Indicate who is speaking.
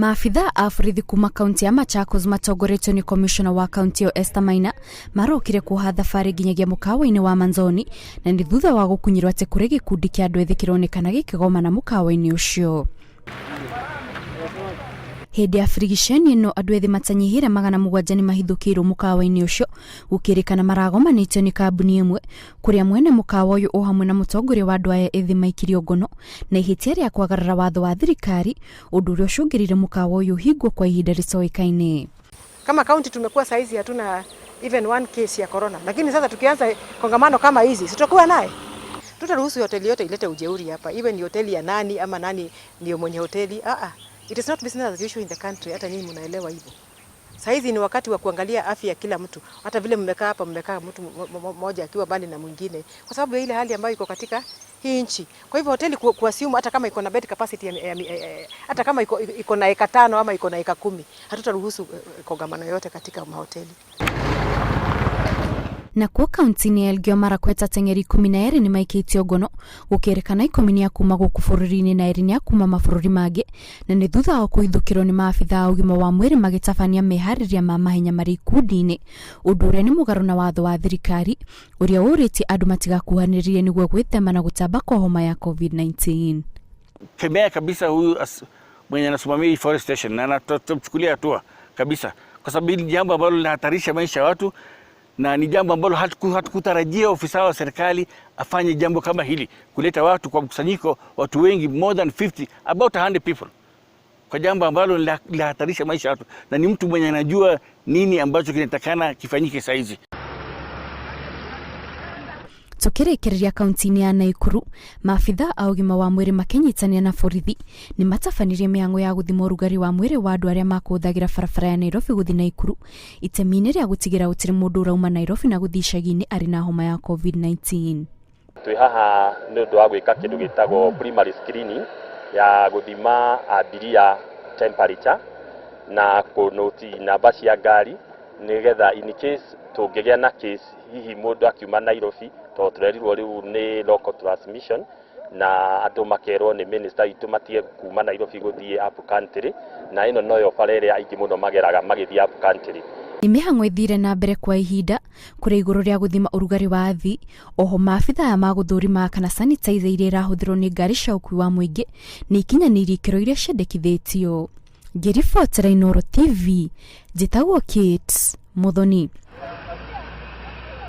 Speaker 1: Maabithaa a borithi kuma kaunti ya Machakos matongoretio nĩ komishona wa kaunti ĩyo Esther Maina marokire kuoha thabarĩ nginyagia mũkawa-inĩ wa Manzoni na nĩ thutha wa gũkunyĩrwo atĩ kũrĩ gĩkundi kĩa andũ ethĩ kĩronekana gĩkĩgomana mũkawa-inĩ ũcio. Hĩndĩ ya birigiceni ĩno andũ ethĩ matanyihĩire 700 nĩ mahithũkĩirwo mũkawa-inĩ ũcio gũkĩrĩkana maragomanĩtio nĩ kambuni ĩmwe kũrĩa mwene mũkawa ũyũ o hamwe na mũtongoria wa andũ aya ethĩ maikirio ngono na ihĩtia rĩa kwagarara watho wa thirikari ũndũ ũrĩa ũcũngĩrĩire mũkawa ũyũ ũhingwo kwa ihinda rĩtoĩkaine.
Speaker 2: Kama kaunti tumekuwa saizi hatuna even one case ya corona, lakini sasa tukianza kongamano kama hizi sitakuwa naye. Tutaruhusu hoteli yote ilete ujeuri hapa, iwe ni hoteli ya nani ama nani ndio mwenye hoteli. Ah ah, it is not business as usual in the country. Hata nyinyi mnaelewa hivyo. Saizi ni wakati wa kuangalia afya ya kila mtu. Hata vile mmekaa hapa, mmekaa mtu mmoja akiwa mbali na mwingine, kwa sababu ya ile hali ambayo iko katika hii nchi. Kwa hivyo hoteli kuassume hata kama iko na bed capacity ya, hata kama iko na eka 5 ama iko na eka 10, hatutaruhusu kongamano yote katika mahoteli.
Speaker 1: Nakuo kaunti-inĩ ya Elgeyo Marakwet ateng'eri 12 nĩ maikĩtio ngono gũkĩrĩkana 10 nĩ a kuma gũkũ bũrũri-inĩ na 2 nĩ a kuma mabũrũri mangĩ na nĩ thutha wa kũhithũkĩrwo nĩ maabitha a ũgima wa mwĩrĩ magĩtabania meharĩria ma mahenya marĩ ikundi-inĩ ũndũ ũrĩa nĩ mũgarũ na watho wa thirikari ũrĩa ũrĩtie andũ matigakuhanĩrĩrie nĩguo gwĩthema na gũtamba kwa homa ya COVID-19.
Speaker 3: Kemea kabisa huyu mwenye anasimamia hii forest station na tutamchukulia hatua kabisa, kwa sababu hili jambo ambalo linahatarisha maisha ya watu na ni jambo ambalo hatukutarajia ofisa wa serikali afanye jambo kama hili, kuleta watu kwa mkusanyiko, watu wengi more than 50, about 100 people, kwa jambo ambalo linahatarisha maisha ya watu, na ni mtu mwenye anajua nini ambacho kinatakana kifanyike saizi.
Speaker 1: Tukĩrĩkĩrĩria kaunti-inĩ ya Naikuru, maabitha a ũgima wa mwĩrĩ makĩnyitanĩra na borithi nĩ matabanirie mĩhang'o ya gũthima ũrugarĩ wa mwĩrĩ wa andũ arĩa makũhũthagĩra barabara ya Nairobi gũthiĩ Naikuru itemi-inĩ rĩa gũtigĩra gũtirĩ mũndũ ũrauma Nairobi na gũthiĩ icagi-inĩ arĩ na homa ya COVID-19.
Speaker 4: Twĩ haha nĩ ũndũ wa gwĩka kĩndũ gĩtagwo primary screening ya gũthima abiria temperature na kũnũti namba cia ngari nĩgetha in case tũngĩgĩa na case hihi mũndũ akiuma Nairobi, tondũ tũrerirwo rĩu nĩ local transmission na andũ makerwo nĩ minister witũ matige kuma Nairobi gũthiĩ up country, na ĩno noyo bara ĩrĩa aingĩ mũno mageraga magĩthiĩ up country.
Speaker 1: Nĩ mĩhang'o ĩthire na mbere kwa ihinda kũrĩa igũrũ rĩa gũthima ũrugarĩ wa athii oho maabitha aya ma gũthũrima kana sanitizer iria irahũthĩrwo nĩ ngari cia ũkuui wa mũingĩ nĩ ikinyanĩirie ikĩro iria ciendekithĩtio. Ngĩribotera Inooro TV, njĩtagwo Kate Muthoni.